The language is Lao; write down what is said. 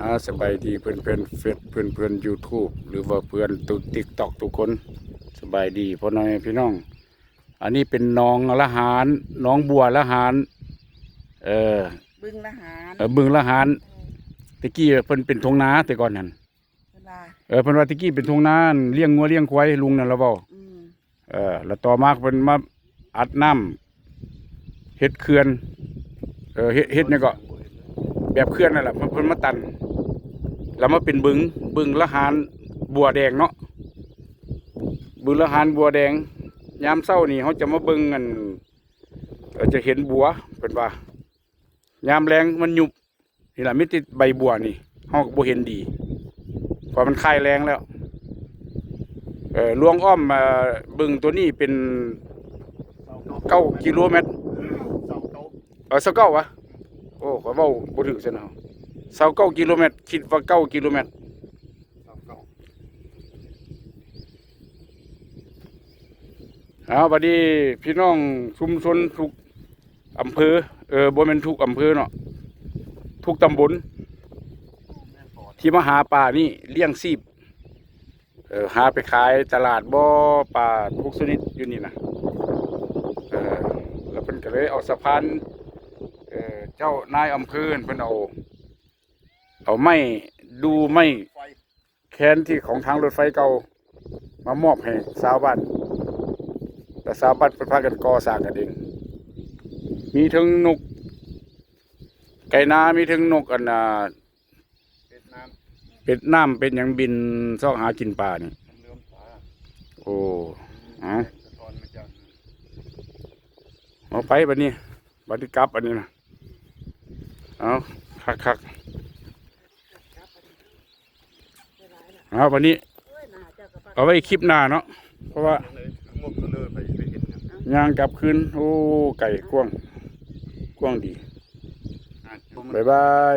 ອາ ສະບາຍດີເພື່ອນໆເຟສ ເພື່ອນໆຢູທູບ ຫຼືວ່າເພື່ອນຕຸກຕິກຕັອກທຸກຄົນ. ສະບາຍດີພໍ່ນ້ອຍພີ່ນ້ອງ. ອັນນີ້ເປັນໜອງລະຫານ ໜອງບົວລະຫານ ເອີ ບຶງລະຫານ ເອີ ບຶງລະຫານ. ເອີ ແຕ່ກີ້ເພິ່ນເປັນທົ່ງນາແຕ່ກ່ອນຫັ້ນ ເພິ່ນວ່າ ເອີ ເພິ່ນວ່າແຕ່ກີ້ເປັນທົ່ງນາ ລ້ຽງງົວລ້ຽງຄວາຍ ລຸງນັ້ນລາວເວົ້າ. ອືມ ເອີ ແລ້ວຕໍ່ມາເພິ່ນມາອັດນ້ຳ ເຮັດເຂື່ອນ ເອີ ເຮັດ ເຮັດຫຍັງເກາະ ແບບເຂື່ອນນັ້ນລະ ເພິ່ນ ເພິ່ນມາຕັນ ແລ້ວມາເປັນບຶງ ບຶງລະຫານບົວແດງເນາະ ບຶງລະຫານບົວແດງ. ຍາມເຊົ້ານີ້ເຮົາຈະມາເບິ່ງ ອັນ ເອີ ຈະເຫັນບົວ ເພິ່ນວ່າ ຍາມແລ້ງມັນຍຸບ ນີ້ລະ ມີແຕ່ໃບບົວນີ້ ເຮົາກໍບໍ່ເຫັນດີ ເພາະມັນຄາຍແລ້ງແລ້ວ. ເອີ ລວງອ້ອມ ເອີ ບຶງໂຕນີ້ເປັນເກົ້າກິໂລແມັດ ເອີ ຊາວເກົ້າຫວາ? ໂອ້ ຂ້ອຍເວົ້າບໍ່ຖືກຊັ້ນເນາະ ຊາວເກົ້າກິໂລແມັດ ຄິດວ່າເກົ້າກິໂລແມັດ. ເອົາ ບັດນີ້ພີ່ນ້ອງຊຸມຊົນທຸກ ອຳເພີ ເອີ ບໍ່ແມ່ນທຸກອຳເພີເນາະ ທຸກຕຳບົນ ທີ່ມາຫາປານີ້ລ້ຽງຊີບ ເອີ ຫາໄປຂາຍຕະຫຼາດບໍ່ ປາທຸກຊະນິດຢູ່ນີ້ນະ. ເອີ ແລ້ວເພິ່ນກໍເລີຍເອົາສະພານ ເອີ ເຈົ້ານາຍອຳເພີເພິ່ນເອົາ ເອົາໄມ້ ດູ່ໄມ້ ແຄນທີ່ຂອງທາງລົດໄຟເກົ່າມາມອບໃຫ້ຊາວບ້ານ ແລະຊາວບ້ານເພິ່ນພາກັນກໍ່ສ້າງກັນເອງ. ມີເຖິງນົກໄກ່ນາ ມີເຖິງນົກ ອັນນ່າ ເປັດນ້ຳ ເປັດນ້ຳ ເປັດຫຍັງບິນຊອກຫາກິນປານີ້. ໂອ້ ເອົາ ເອົາໄປບັດນີ້ ບັດນີ້ກັບອັນນີ້ນະ. ເອົາ ຄັກໆ ເອົາ ບັດນີ້ເອົາໄວ້ຄລິບໜ້າເນາະ ເພາະວ່າຍ່າງກັບຄືນ. ໂອ້ ໄກ ກວ້າງ ກວ້າງດີ. ບາຍບາຍ.